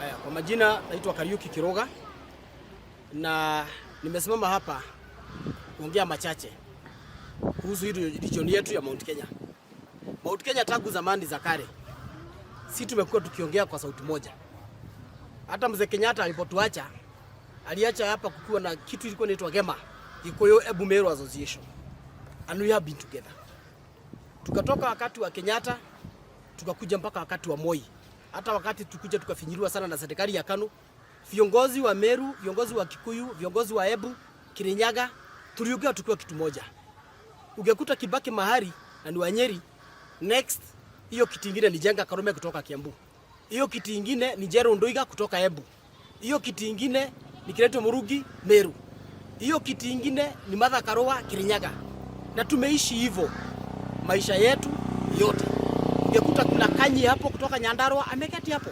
Haya, kwa majina naitwa Kariuki Kiroga na nimesimama hapa kuongea machache kuhusu hii region yetu ya Mount Kenya. Mount Kenya tangu zamani za kale, si tumekuwa tukiongea kwa sauti moja. Hata mzee Kenyatta alipotuacha, aliacha hapa kukiwa na kitu ilikuwa inaitwa GEMA, Gikuyu Embu Meru Association. And we have been together. Tukatoka wakati wa Kenyatta, tukakuja mpaka wakati wa Moi. Hata wakati tukuja tukafinyiliwa sana na serikali ya KANU, viongozi wa Meru, viongozi wa Kikuyu, viongozi wa Embu, Kirinyaga, tuliongea tukiwa kitu moja. Ungekuta Kibaki mahali na ni wa Nyeri, next hiyo kiti ingine ni Njenga Karume kutoka Kiambu, hiyo kiti ingine ni Njeru Ndwiga kutoka Embu, hiyo kiti ingine ni Kireto Murugi Meru, hiyo kiti ingine ni Martha Karua Kirinyaga, na tumeishi hivyo maisha yetu yote. Ungekuta kuna Kanyi hapo kutoka Nyandarua ameketi hapo.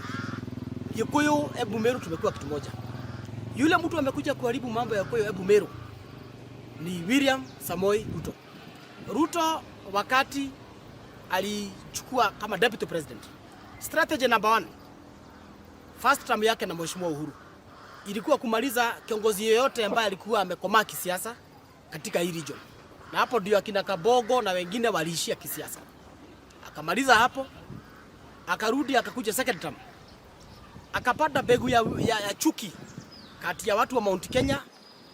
Gikuyu, Embu, Meru tumekuwa kitu moja. Yule mtu amekuja kuharibu mambo ya Gikuyu, Embu, Meru ni William Samoi Ruto. Ruto wakati alichukua kama deputy president, strategy number one, first term yake na Mheshimiwa Uhuru ilikuwa kumaliza kiongozi yeyote ambaye alikuwa amekomaa kisiasa katika hii region, na hapo ndio akina Kabogo na wengine waliishia kisiasa. Akamaliza hapo, akarudi akakuja second term, akapata mbegu ya chuki kati ya watu wa Mount Kenya,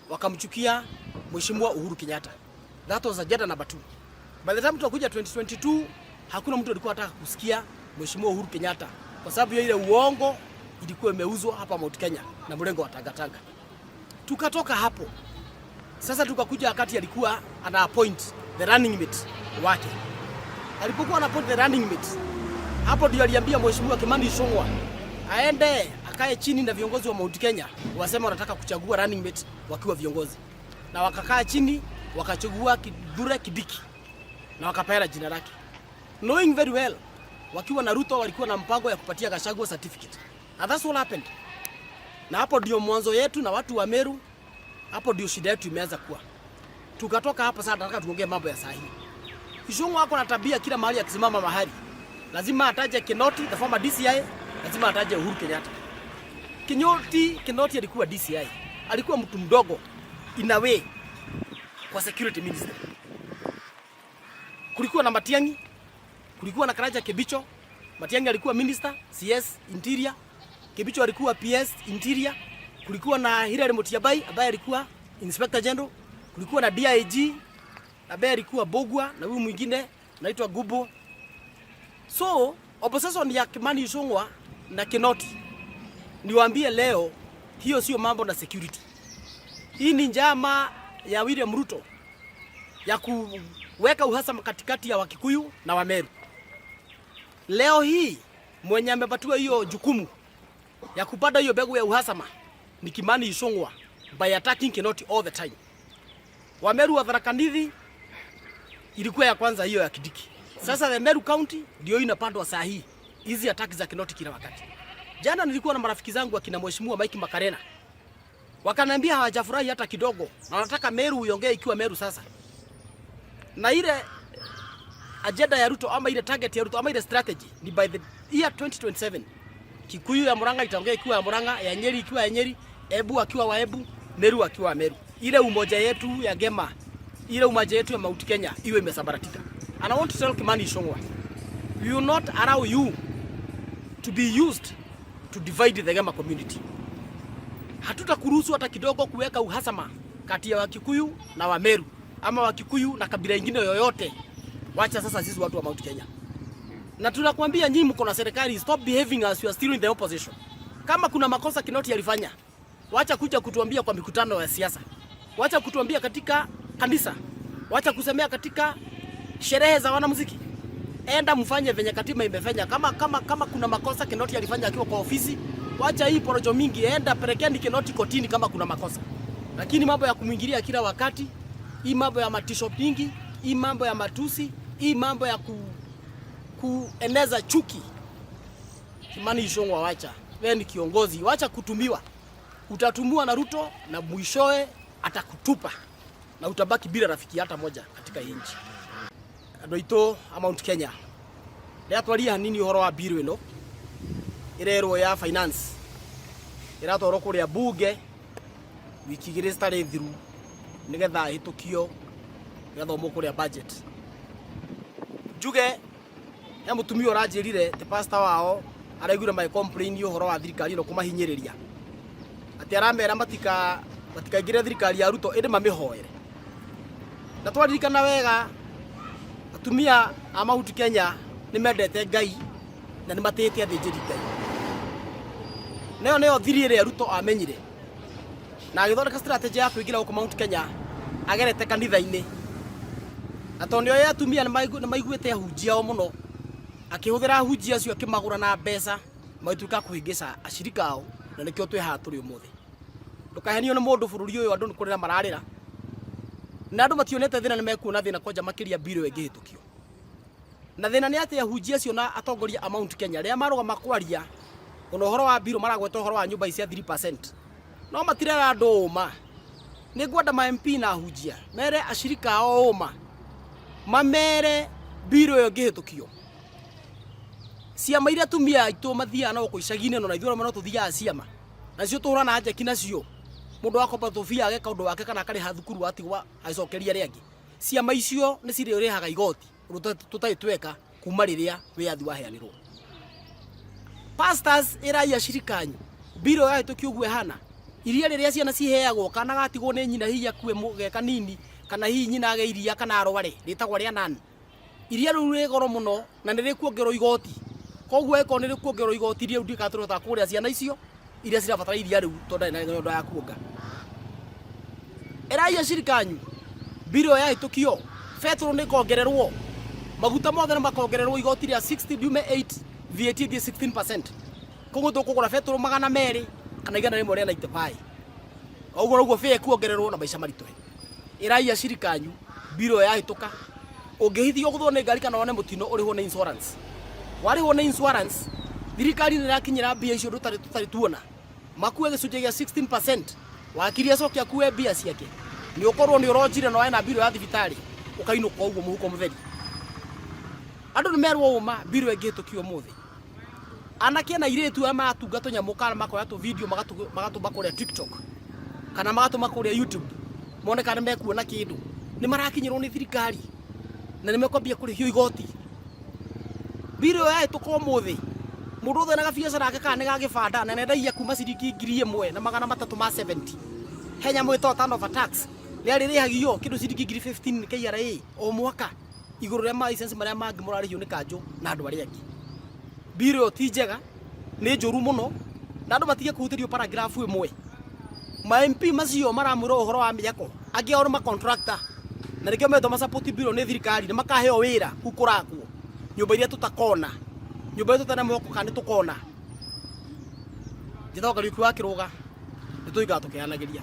wakamchukia Mheshimiwa Uhuru Kenyatta. That was agenda number two. By the time tutakuja 2022, hakuna mtu alikuwa anataka kusikia Mheshimiwa Uhuru Kenyatta kwa sababu ya ile uongo ilikuwa imeuzwa hapa Mount Kenya na mrengo wa Tangatanga. Tukatoka hapo sasa, tukakuja wakati alikuwa ana appoint the running mate wake. Alipokuwa ana appoint the running mate, hapo ndio aliambia Mheshimiwa Kimani Ichung'wah aende akae chini na viongozi wa Mount Kenya, wasema wanataka kuchagua running mate wakiwa viongozi, na wakakaa chini wakachagua Kithure Kindiki na wakapeana jina lake, knowing very well wakiwa na Ruto walikuwa na mpango ya kupatia Gachagua certificate, and that's what happened. Na hapo ndio mwanzo yetu na watu wa Meru, hapo ndio shida yetu imeanza kuwa. Tukatoka hapa sasa, nataka tuongee mambo ya sahihi. Ichung'wah ako na tabia kila mahali akisimama mahali lazima ataje Kinoti, the former DCI, lazima ataje Uhuru Kenyatta. Kinoti alikuwa DCI, alikuwa mtu mdogo in a way kwa security minister. Kulikuwa na Matiang'i, kulikuwa na Karanja Kibicho. Matiang'i alikuwa minister CS Interior, Kibicho alikuwa PS Interior. Kulikuwa na Hilary Mutyambai ambaye alikuwa Inspector General. Kulikuwa na DIG ambaye alikuwa Mbugua na huyu mwingine anaitwa Gubo. So opposition ya Kimani Ichung'wah na Kinoti, niwaambie leo, hiyo sio mambo na security. Hii ni njama ya William Ruto ya kuweka uhasama katikati ya Wakikuyu na Wameru. Leo hii mwenye amepatiwa hiyo jukumu ya kupanda hiyo mbegu ya uhasama ni Kimani Ichung'wah by attacking Kinoti all the time. Wameru wa Tharaka Nithi ilikuwa ya kwanza hiyo ya Kindiki. Sasa the Meru County ndio inapandwa saa hii hizi attack za Kinoti kila wakati. Jana nilikuwa na marafiki zangu akina Mheshimiwa Mike Makarena, wakaniambia hawajafurahi hata kidogo, na wanataka Meru iongee ikiwa Meru sasa. Na ile agenda ya Ruto ama ile target ya Ruto ama ile strategy ni by the year 2027 Kikuyu ya Murang'a itaongea ikiwa ya Murang'a, ya Nyeri ikiwa ya Nyeri, Embu akiwa wa Embu, Meru akiwa wa Meru. Ile umoja yetu ya Gema, ile umoja yetu ya Mount Kenya iwe imesambaratika. And I want to tell Kimani Ichung'wah, we will not allow you to be used to divide the Gema community. Hatutakuruhusu hata kidogo kuweka uhasama kati ya Wakikuyu na Wameru ama Wakikuyu na kabila ingine yoyote. Wacha sasa sisi watu wa Mount Kenya. Na tunakwambia nyinyi mko na serikali, stop behaving as you are still in the opposition. Kama kuna makosa Kinoti alifanya, wacha kuja kutuambia kwa mikutano ya siasa. Wacha kutuambia katika kanisa. Wacha kusemea katika sherehe za wanamuziki. Enda mfanye venye katiba imefanya. Kama kuna makosa Kinoti alifanya akiwa kwa ofisi, wacha hii porojo mingi, enda pelekeni Kinoti kotini kama kuna makosa. Lakini mambo ya kumwingilia kila wakati, hii mambo ya matisho mingi, hii mambo ya matusi, hii mambo ya kueneza chuki. Kimani Ichung'wah, wacha. Wewe ni kiongozi, wacha kutumiwa. Utatumiwa na Ruto na mwishowe atakutupa na utabaki bila rafiki hata moja katika hii nchi. Andũ aitũ a Mount Kenya, rĩa twaria hanini ũhoro wa bill ĩno ĩrerwo ya finance. Ĩratwarwo kũrĩa bunge wiki igĩrĩ citarĩ thiru nĩgetha ĩhĩtũkio ĩgathomwo kũrĩa budget. Njuge he mũtumia ũranjĩrire ti pastor wao araiguire magĩ complain ũhoro wa thirikari ĩno kũmahinyĩrĩria atĩ aramera matika matikaingĩre thirikari ya Ruto ĩndĩ mamĩhoere. Na twaririkana wega atumia a Mount Kenya nĩ mendete Ngai na nĩ matĩĩte athĩnjĩri Ngai. Nayo nĩyo thiri ĩrĩa Ruto amenyire na agĩthondeka strategy ya kũingĩra gũkũ Mount Kenya agerete kanitha-inĩ. Na tondũ nĩoĩ atumia nĩ maiguĩte ahunjia ao mũno, akĩhũthĩra ahunjia acio akĩmagũra na mbeca magĩtuĩka a kũhĩngĩca acirika ao, na nĩkĩo twĩ haha tũrĩ ũmũthĩ. Ndũkahenio nĩ mũndũ bũrũri ũyũ andũ nĩ kũrĩra mararĩra, na andũ mationete thĩna nĩ mekuona thĩna kwanja makĩria bill ĩyo ĩngĩhĩtũkio. Na thĩna nĩ atĩ ahunjia acio na atongoria a Mount Kenya rĩrĩa marũgama kwaria ona ũhoro wa bill maragweta ũhoro wa nyũmba ici cia 3%, no matirera andũ ũma. Nĩ ngwenda ma MP na ahunjia mere acirika ao ũma, mamere bill ĩyo ĩngĩhĩtũkio ciama iria atumia aitũ mathiaga na gũkũ icagi-inĩ no na ithuĩ no tũthiaga ciama nacio tũhũrana njeki nacio mũndũ akomba tũbia ageka ũndũ wake kana akarĩha thukuru atigwa agĩcokeria arĩa angĩ. Ciama icio nĩ cirĩrĩhaga igoti ũndũ tũtarĩ tweka kuma rĩrĩa wĩyathi waheanirwo. Pastors ĩrai acirika anyu bill ĩyo yahĩtũkio ũguo ĩhana iria rĩrĩa ciana ciheagwo kana gatigwo nĩ nyina hihi akue ge kanini kana hihi nyina age iria kana arware rĩtagwo rĩa nan. Iria rĩu rĩ goro mũno na nĩ rĩkuongererwo igoti koguo angĩkorwo nĩ rĩkuongererwo igoti rĩu ndiũĩ kana tũrĩhotaga kũgũrĩra ciana icio iria cirabatara iria rĩu tondũ ndarĩ na nyondo ya kuonga. Ĩrai acirika anyu bill ĩyo yahĩtũkio betũrũ nĩ ĩkongererwo, maguta mothe nĩ makongererwo igoti rĩa 60 riume 8 VAT ĩthiĩ 16%. Koguo tũkũgũra betũrũ 200 kana 195. O ũguo noguo fare ĩkuongererwo na maica maritũhe. Ĩrai acirika anyu bill ĩyo yahĩtũka ũngĩhithio ũgũthwo nĩ ngari kana wone mũtino ũrĩhwo nĩ insurance. Warĩhwo nĩ insurance thirikari nĩ ĩrakinyĩra mbia icio ndũtarĩ tũtarĩ tuona makue gĩcunjĩ gĩa 16% wakiri acoke akue mbia ciake nĩ ũkorwo nĩ ũronjire na wena bill ya thibitarĩ ũkainũka ũguo mũhuko mũtheri. Andũ nĩ merwo ũma bill ĩngĩhĩtũkio ũmũthĩ anake na airĩtu arĩa maratunga tũnyamũ kana makoya tũ video magatũma kũrĩa TikTok kana magatũma kũrĩa YouTube mone kana nĩ mekuona kĩndũ nĩ marakinyĩrwo nĩ thirikari na nĩ mekwambia kũrĩhio igoti. Bill ĩyo yahĩtũka ũmũthĩ mũndũ wothe na gabiacara gake kana nĩ ga gĩbanda na nĩendagia kuma ciringi 1370 he nyamũ ĩtagwo turnover tax nĩ arĩrĩhagio kĩndũ ciringi 15,000 nĩ KRA o mwaka igũrũ rĩa ma license marĩa mangĩ mũrarĩhio nĩ kanjũ na andũ arĩa angĩ. Bill ĩyo ti njega, nĩ njũru mũno na andũ matige kũhutĩrio paragraph ĩmwe. Ma MP macio maramwĩra ũhoro wa mĩako angĩ ao nĩ ma contractor na nĩkĩo metwo ma support bill nĩ thirikari nĩ makaheo wĩra kũu kũrakwo nyũmba iria tũtakona, nyũmba iria tũtarĩ na mwĩhoko kana nĩ tũkona. Njĩtagwo Kariũki wa Kĩrũga, nĩ tũikaraga tũkĩaranagĩria.